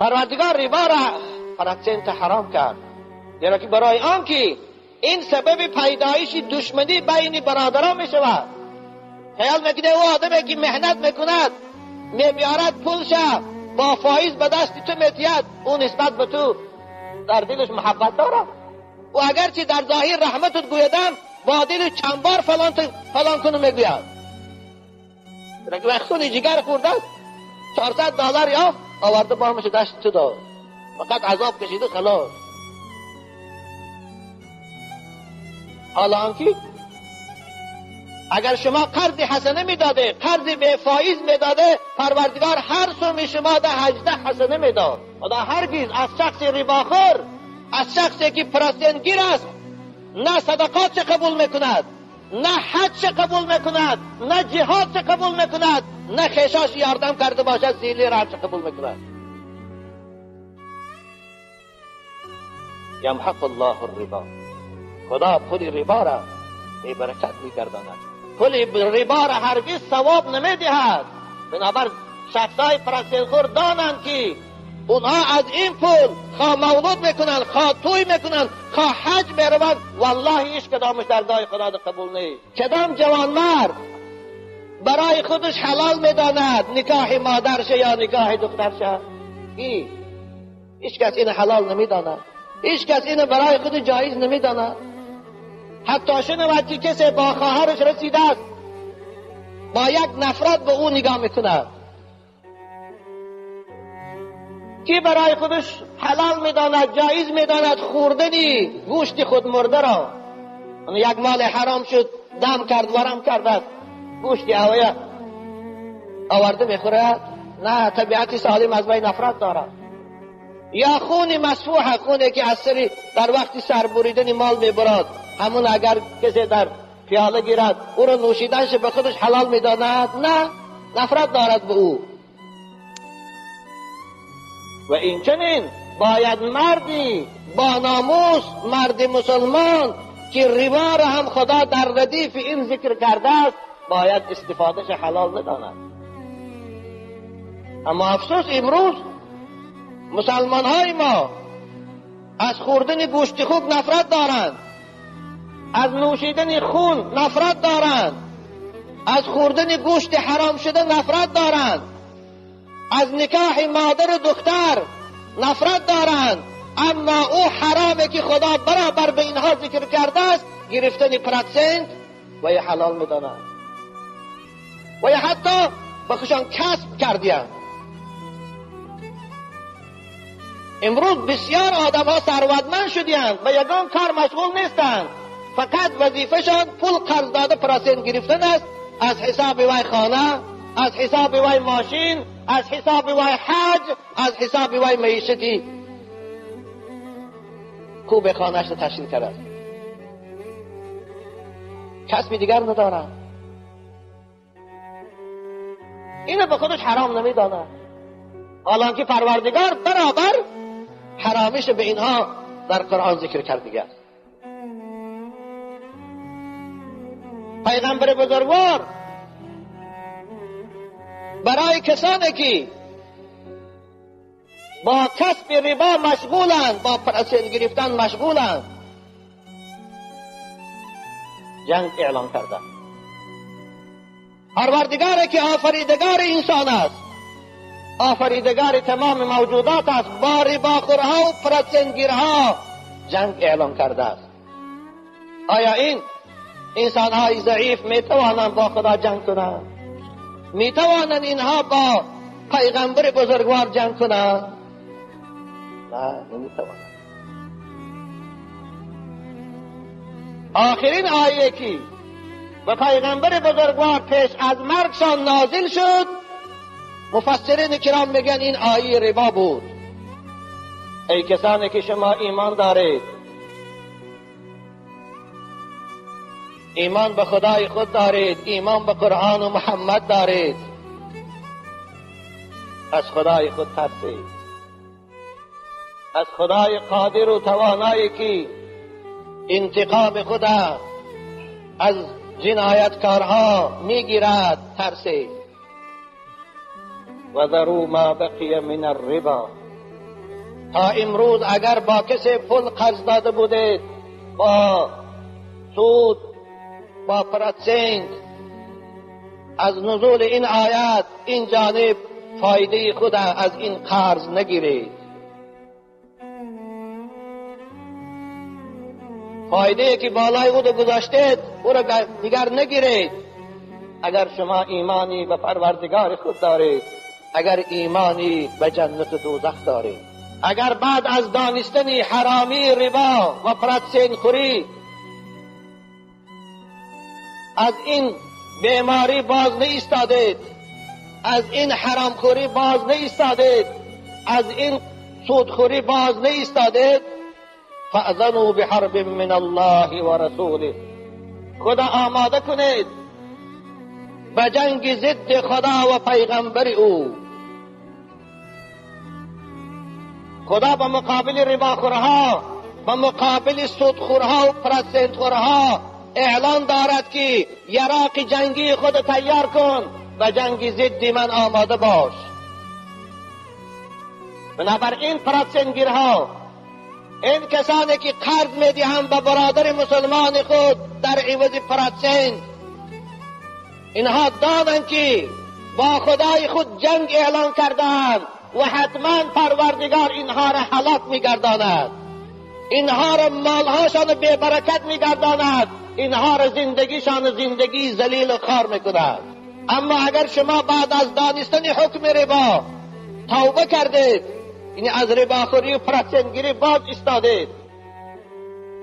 پروردگار ربا را پرسنت حرام کرد، زیرا که برای آن که این سبب پیدایش دشمنی بین برادران می شود. خیال میکنه او آدمی که محنت میکند میبیارد پولش با فایز به دست تو میتید، او نسبت به تو در دلش محبت دارد و اگرچه در ظاهر رحمتت گویدم با دل چند بار فلان کنو میگوید. وقت خون جگر خورده است، $400 یافت آورده بامش دست تو داد، فقط عذاب کشیده خلاص. حالا آنکه اگر شما قرض حسنه میداده، قرض به فایز میداده، پروردگار هر سومی شما ده 18 حسنه میداد. خدا هرگز از شخص رباخور، از شخصی که پرسنگیر است، نه صدقات چه قبول میکند، نه حج چه قبول میکند، نه جهاد چه قبول میکند، نه خیشاش یاردم کرده باشد زیلی را چه قبول میکند. یمحق الله الربا، خدا پول ربا را بی برکت میگرداند. پول ربا را هرگز ثواب نمیدهد. بنابر شخصای پرسنخور دانند که اونها از این پول خواه مولود میکنند، خواه توی میکنند، خواه حج میروند، والله هیچ کدامش درگاه خدا قبول نیست. کدام جوانمرد برای خودش حلال میداند نکاح مادرش یا نکاح دخترش؟ هیچ کس این حلال نمیداند، هیچ کس اینو برای خود جایز نمیداند. حتی شنود که کسی با خواهرش رسیده است، با یک نفرت به او نگاه میکند. کی برای خودش حلال میداند، جایز میداند خوردنی گوشت خود مرده را؟ یک مال حرام شد، دم کرد، ورم کرد است، گوشت اویا آورده میخورد؟ نه، طبیعت سالم از وی نفرت دارد. یا خون مسفوح، خونه که از سری در وقتی سر بریدن مال میبرد، همون اگر کسی در پیاله گیرد او را نوشیدنش به خودش حلال میداند؟ نه، نفرت دارد به او. و این چنین باید مردی با ناموس، مرد مسلمان که ربا را هم خدا در ردیف این ذکر کرده است، باید استفادهش حلال نداند. اما افسوس امروز مسلمان های ما از خوردن گوشت خوک نفرت دارند، از نوشیدن خون نفرت دارند، از خوردن گوشت حرام شده نفرت دارند، از نکاح مادر و دختر نفرت دارند. اما او حرامه که خدا برابر به اینها ذکر کرده است، گرفتن پرسنت و یه حلال میدانند و یه حتی به خودشان کسب کردیند. امروز بسیار آدم ها ثروتمند شدیند و یگان کار مشغول نیستند، فقط وظیفه‌شان پول قرض داده پرسنت گرفتن است، از حساب وی خانه، از حساب وی ماشین، از حساب وی حج، از حساب وی معیشتی خوب خانه‌اش را تشکیل کرده است. کسب دیگر ندارد. اینو به خودش حرام نمیداند، حالانکه که پروردگار برابر حرامیش به اینها در قرآن ذکر کرد دیگه است. پیغمبر بزرگوار برای کسانی که با کسب ربا مشغولند، با پرسنت گرفتن مشغولند، جنگ اعلان کرده. پروردگاری که آفریدگار انسان است، آفریدگار تمام موجودات است، با رباخورها و پرسنتگیرها جنگ اعلان کرده است. آیا این انسانهای ضعیف میتوانند با خدا جنگ کنند؟ میتوانند اینها با پیغمبر بزرگوار جنگ کنند؟ نه، نمیتوانند. آخرین آیه که به پیغمبر بزرگوار پیش از مرگشان نازل شد، مفسرین کرام میگن این آیه ربا بود. ای کسانی که شما ایمان دارید، ایمان به خدای خود دارید، ایمان به قرآن و محمد دارید، از خدای خود ترسید، از خدای قادر و توانایی که انتقام خود از جنایتکارها میگیرد ترسید. و ذروا ما بقی من الربا، تا امروز اگر با کسی پول قرض داده بودید با سود، با پرسنت، از نزول این آیات این جانب فایده خود از این قرض نگیرید. فایده که بالای او گذاشتید او را دیگر نگیرید. اگر شما ایمانی به پروردگار خود دارید، اگر ایمانی به جنت دوزخ دارید، اگر بعد از دانستن حرامی ربا و پرسنت خوری از این بیماری باز نایستادید، از این حرامخوری باز نایستادید، از این سودخوری باز نایستادید، فاذنوا بحرب من الله و رسوله، خدا آماده کنید به جنگ ضد خدا و پیغمبر او. خدا به مقابل رباخورها، به مقابل سودخورها و پرسنتخورها اعلان دارد که یراق جنگی خود تیار کن و جنگ ضد من آماده باش. بنابراین پرسنگیرها، این کسانی که قرض میدهند به برادر مسلمان خود در عوض پرسنت، اینها دانند که با خدای خود جنگ اعلان کردند و حتما پروردگار اینها را هلاک میگرداند، اینها را مالهاشان بی برکت میگرداند، اینها را زندگیشان زندگی ذلیل و خوار میکند. اما اگر شما بعد از دانستن حکم ربا توبه کردید، یعنی از رباخوری و پرسنگیری باز ایستادید،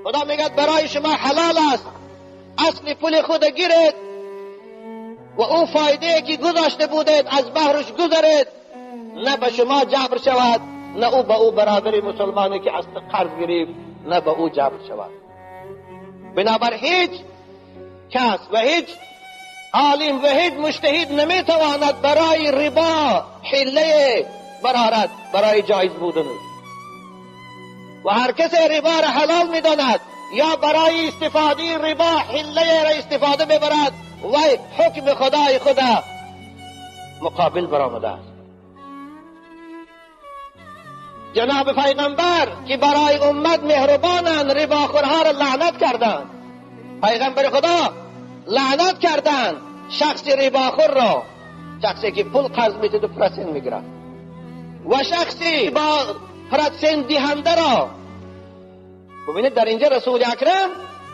خدا میگه برای شما حلال است اصل پول خود گیرید و او فایده که گذاشته بودید از بهرش گذرید، نه به شما جبر شود، نه او به او برادر مسلمانی که از قرض گرفت، نه به او جبر شود. بنابر هیچ کس و هیچ عالم و هیچ مجتهد نمیتواند برای ربا حله برارد برای جایز بودن. و هر کس ربا را حلال میداند یا برای استفاده ربا حله را استفاده میبرد و حکم خدای خدا مقابل برآمده است. جناب پیغمبر که برای امت مهربانند، رباخورها را لعنت کردند. پیغمبر خدا لعنت کردند شخص رباخور را، شخصی که پول قرض میده و پرسنت میگیرد، و شخصی با پرسنت دهنده را. ببینید در اینجا رسول اکرم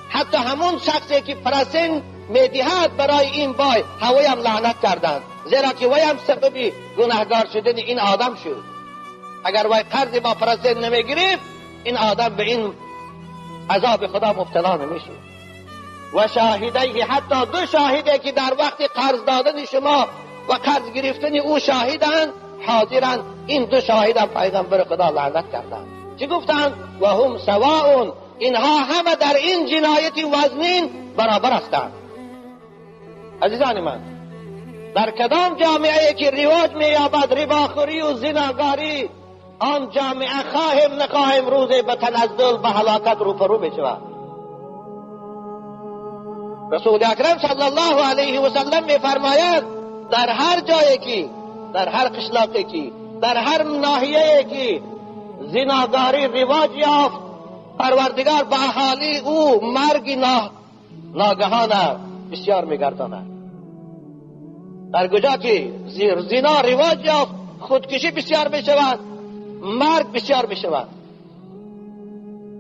حتی همون شخصی که پرسنت میدهد برای این بای هوای هم لعنت کردند، زیرا که وی هم سبب گناهگار شدن این آدم شد. اگر وی قرض با پرسنت نمیگرفت این آدم به این عذاب خدا مبتلا نمیشد. و شاهدیه، حتی دو شاهده که در وقت قرض دادن شما و قرض گرفتن او شاهدند، حاضرند، این دو شاهدم پیغمبر خدا لعنت کردند. چی گفتند؟ و هم سواء، اینها همه در این جنایت وزنین برابر هستند. عزیزان من، در کدام جامعه که رواج می‌یابد رباخوری و زناکاری، آن جامعه خواهیم نخواهیم روزی به تنزل، به هلاکت روبرو می‌شود. رسول اکرم صلی الله علیه و سلم می‌فرماید در هر جایی که، در هر قشلاقی که، در هر ناحیه‌ای که زناکاری رواج یافت، پروردگار به اهالی او مرگ ناگهانه بسیار می‌گرداند. در کجا که زنا رواج یافت، خودکشی بسیار می‌شود، مرگ بسیار می‌شود.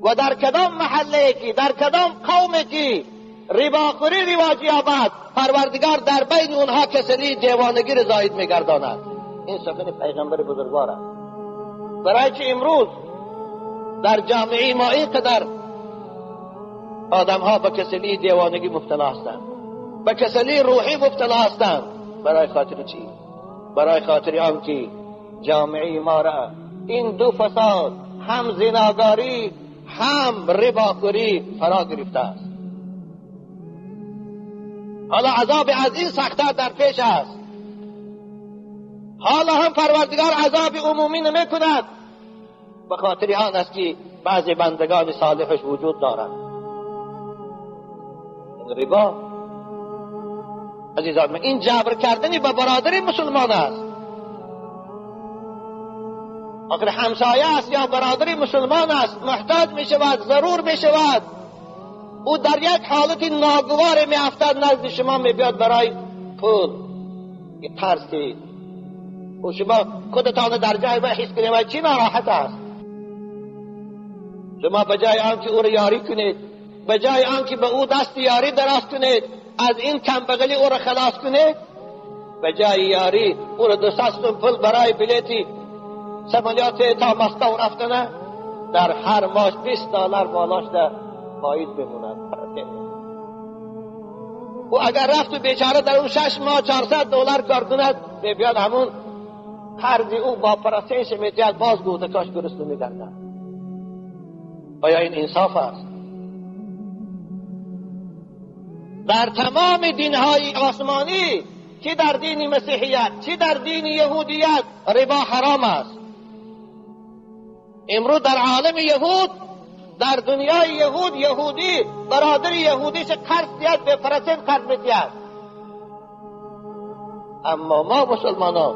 و در کدام محله که، در کدام قومی که رباخوری رواج یابد، پروردگار در بین اونها کسلی دیوانگی را زاید می‌گرداند. این سخن پیغمبر بزرگوار است. برای چه امروز در جامعه ما اینقدر آدم ها به کسلی دیوانگی مبتلا هستند، به کسلی روحی مبتلا هستند؟ برای خاطر چی؟ برای خاطر آن که جامعه ما را این دو فساد، هم زناکاری هم رباخوری، فرا گرفته است. حالا عذاب از این سخت‌تر در پیش است. حالا هم پروردگار عذاب عمومی نمی کند، به خاطر آن است که بعضی بندگان صالحش وجود دارند. این ربا عزیزان من، این جبر کردنی به برادر مسلمان است. آخر همسایه است یا برادر مسلمان است، محتاج می شود، ضرور می شود، او در یک حالت ناگوار می افتد، نزد شما می بیاد برای پول قرض دید. و شما خودتان در جای و حس کنید و چی ناراحت است. شما به جای آنکه او را یاری کنید، به جای آنکه به او دست یاری دراز کنید، از این کمبغلی او را خلاص کنید، به جای یاری او را 200 پول برای بلیتی سمالیات تا مسکو رفتنه، در هر ماه $20 بالاش در پاییز بموند. او اگر رفت و بیچاره در اون 6 ماه $400 کار کند، بیاد همون قرض او با پرسش میتید، باز گوته کاش درست نمیگردد. آیا این انصاف است؟ در تمام دینهای آسمانی، چی در دین مسیحیت چی در دین یهودیت، ربا حرام است. امروز در عالم یهود، در دنیای یهود، یهودی برادر یهودیش قرض دید، به پرسنت قرض میدید. اما ما مسلمانان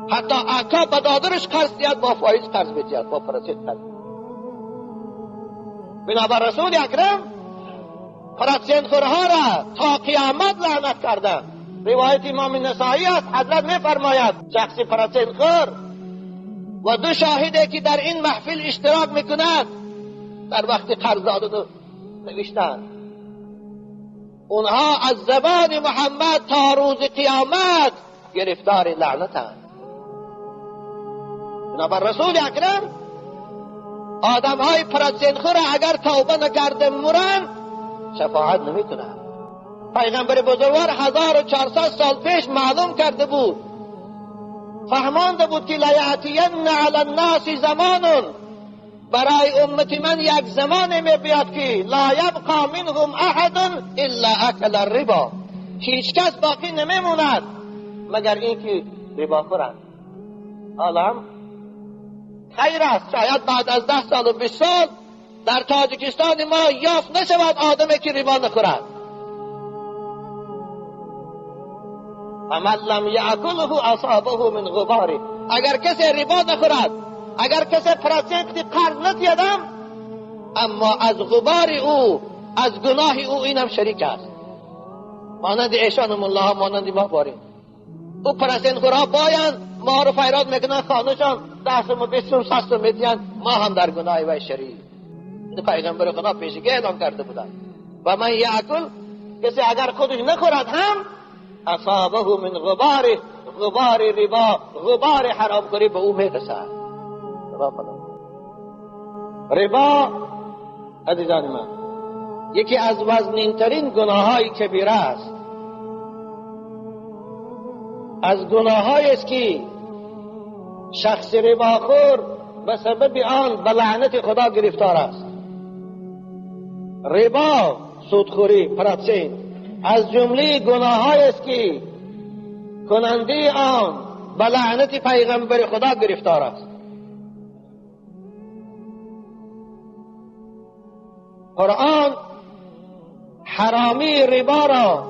حتی اکا برادرش قرض دید، با فایز قرض میدید، با پرسنت قرض. بنابر رسول اکرم پرسنت خورها را تا قیامت لعنت کرده. روایت امام نسائی است، حضرت میفرماید شخص پرسنت خور و دو شاهده که در این محفل اشتراک میکند، در وقت قرض دادن و نوشتن، اونها از زبان محمد تا روز قیامت گرفتار لعنتند. بنابر رسول اکرم آدم های پرسنخور اگر توبه نکرده مرن، شفاعت نمیکنند. پیغمبر بزرگوار 1400 سال پیش معلوم کرده بود، فهمانده بود که لیأتین علی الناس زمان، برای امت من یک زمان می بیاد که لا یبقى منهم احد الا اکل الربا، هیچ کس باقی نمیموند مگر اینکه ربا خورند. حالا هم خیر است، شاید بعد از 10 سال و 20 سال در تاجیکستان ما یافت نشود آدمی که ربا نخورد. فمن لم یأکله اصابه من غباره، اگر کسی ربا نخورد، اگر کسی پرسنت قرض ندیدم، اما از غبار او، از گناه او اینم شریک است. مانند ایشان ملاها، مانند ما باریم. او پرسنت خورها باین ما رو فیراد میکنن، خانهشان 10 و 20 و 60 میدین، ما هم در گناه وی شریک. پیغمبر خدا پیشگی اعلام کرده بودند و من یأکل، کسی اگر خودش نخورد هم، اصابه من غباره، غبار ربا، غبار حرامخوری به او میرسد. ربا عزیزان من یکی از وزنین ترین گناههای کبیره است. از گناههایی است که شخص رباخور به سبب آن به لعنت خدا گرفتار است. ربا، سودخوری، پرسنت از جمله گناههایی است که کننده آن به لعنت پیغمبر خدا گرفتار است. قرآن حرامی ربا را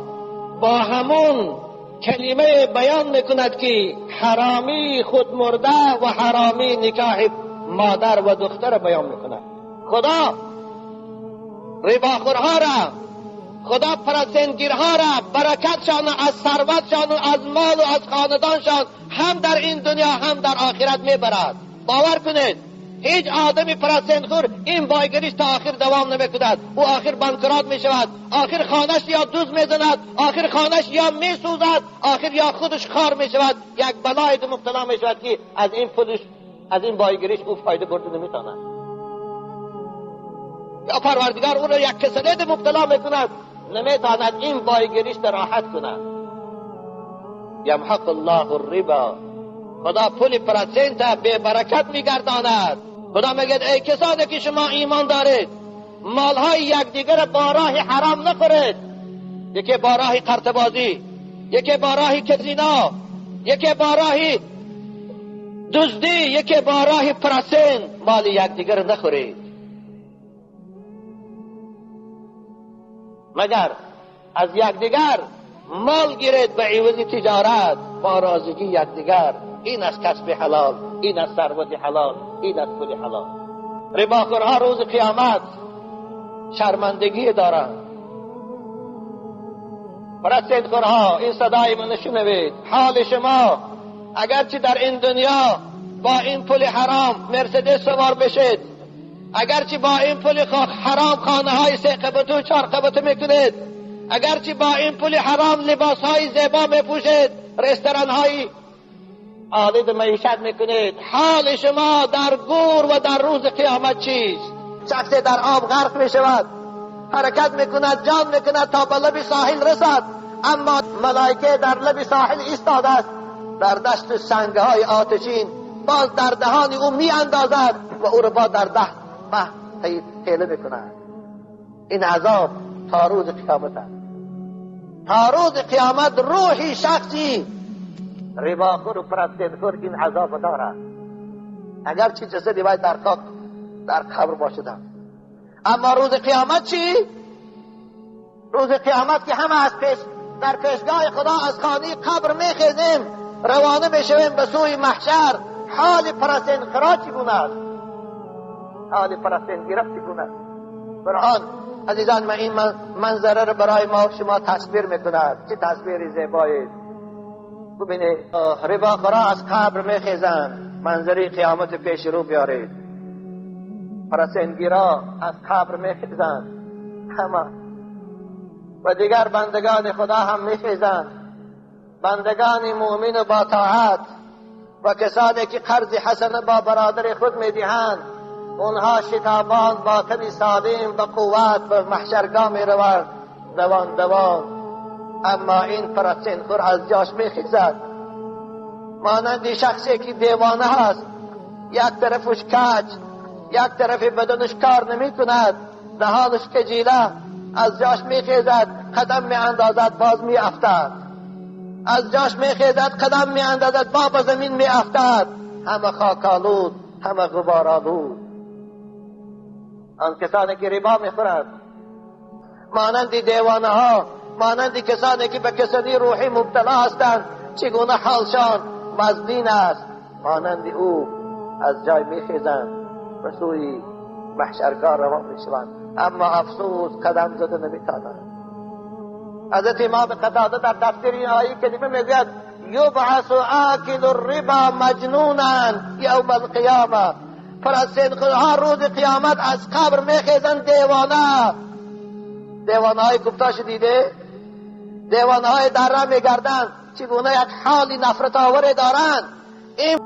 با همون کلمه بیان میکند که حرامی خود مرده و حرامی نکاح مادر و دختر بیان میکند. خدا رباخورها را، خدا پرسنگیرها را، برکتشان از ثروتشان و از مال و از خاندانشان هم در این دنیا هم در آخرت میبرد. باور کنید هیچ آدمی پرسنخور این بایگریش تا آخر دوام نمیکند. او آخر بانکرات میشود، آخر خانش یا دوز میزند، آخر خانش یا میسوزد، آخر یا خودش خار میشود، یک بلای مبتلا میشود که از این پولش، از این بایگریش او فایده برده نمیتواند. یا پروردگار او را یک کسلت مبتلا میکند، نمیتواند این بایگریش راحت کند. یمحق الله الربا، خدا پول پرسنت به برکت میگرداند. خدا میگه ای کسانی که شما ایمان دارید، مالهای یکدیگر با راه حرام نخورید. یکی با راه قرطبازی، یکی با راه کزینا، یکی با راه دزدی، یکی با راه پرسنت، مال یکدیگر نخورید. مگر از یکدیگر مال گیرید به عوض تجارت. با رازگی یکدیگر. این از کسب حلال، این از ثروت حلال، این از پول حلال. رباخورها روز قیامت شرمندگی دارند. پرستندخورها این صدای من شنوید، حال شما اگرچه در این دنیا با این پول حرام مرسدس سوار بشید، اگرچه با این پول حرام خانه های 3 قبطه و 4 قبطه میکنید، اگرچه با این پول حرام لباس های زیبا میپوشید، رستوران های عالی معیشت میکنید، حال شما در گور و در روز قیامت چیست؟ شخص در آب غرق میشود، حرکت میکند، جان میکند تا به لب ساحل رسد، اما ملائکه در لب ساحل ایستاده است، در دست سنگ های آتشین باز در دهان او می اندازد و او را با در ده مه تیله میکند. این عذاب تا روز قیامت است. تا روز قیامت روحی شخصی رباخور و پرستندخور این عذاب دارد، اگرچه جسدی باید در خاک در قبر باشد. اما روز قیامت چی؟ روز قیامت که همه از پیش در پیشگاه خدا از خانه قبر میخیزیم، روانه میشویم به سوی محشر، حال پرستندخورا چگونه است؟ حال پرستندگیرا چگونه است؟ برهان عزیزان من این منظره رو برای ما شما تصویر میکند. چه تصویر زیبایی! ببینید رباخورا از قبر میخیزند، منظره قیامت پیش رو بیارید. پرستندگیرا از قبر میخیزند همه، و دیگر بندگان خدا هم میخیزند، بندگان مؤمن و با طاعت و کسانی که قرض حسنه با برادر خود میدهند، اونها شتابان با تن سالم با قوت به محشرگاه میروند، دوان دوان. اما این پرستندخور از جاش میخیزد، مانند شخصی که دیوانه هست، یک طرفش کج، یک طرف بدنش کار نمی کند، دهانش کجیله، از جاش میخیزد، قدم می اندازد، باز می افتد، از جاش میخیزد، قدم می اندازد، با به زمین می افتد، همه خاک‌آلود، همه غبارآلود. آن کسانی که ربا میخورند مانند دیوانه ها، مانند کسانی که به کسانی روحی مبتلا هستند، چگونه حالشان وزنین است، مانند او از جای میخیزند، به سوی محشرگاه روان میشوند، اما افسوس قدم زده نمیتوانند. حضرت امام قتاده در تفسیر این آیه کریمه میگوید یبعث آکل الربا مجنونا یوم القیامه. پرستندخورها روز قیامت از قبر میخیزند دیوانه. دیوانه های کفتاش دیده، دیوانه های در راه میگردند، چگونه یک حال نفرت آور دارند. این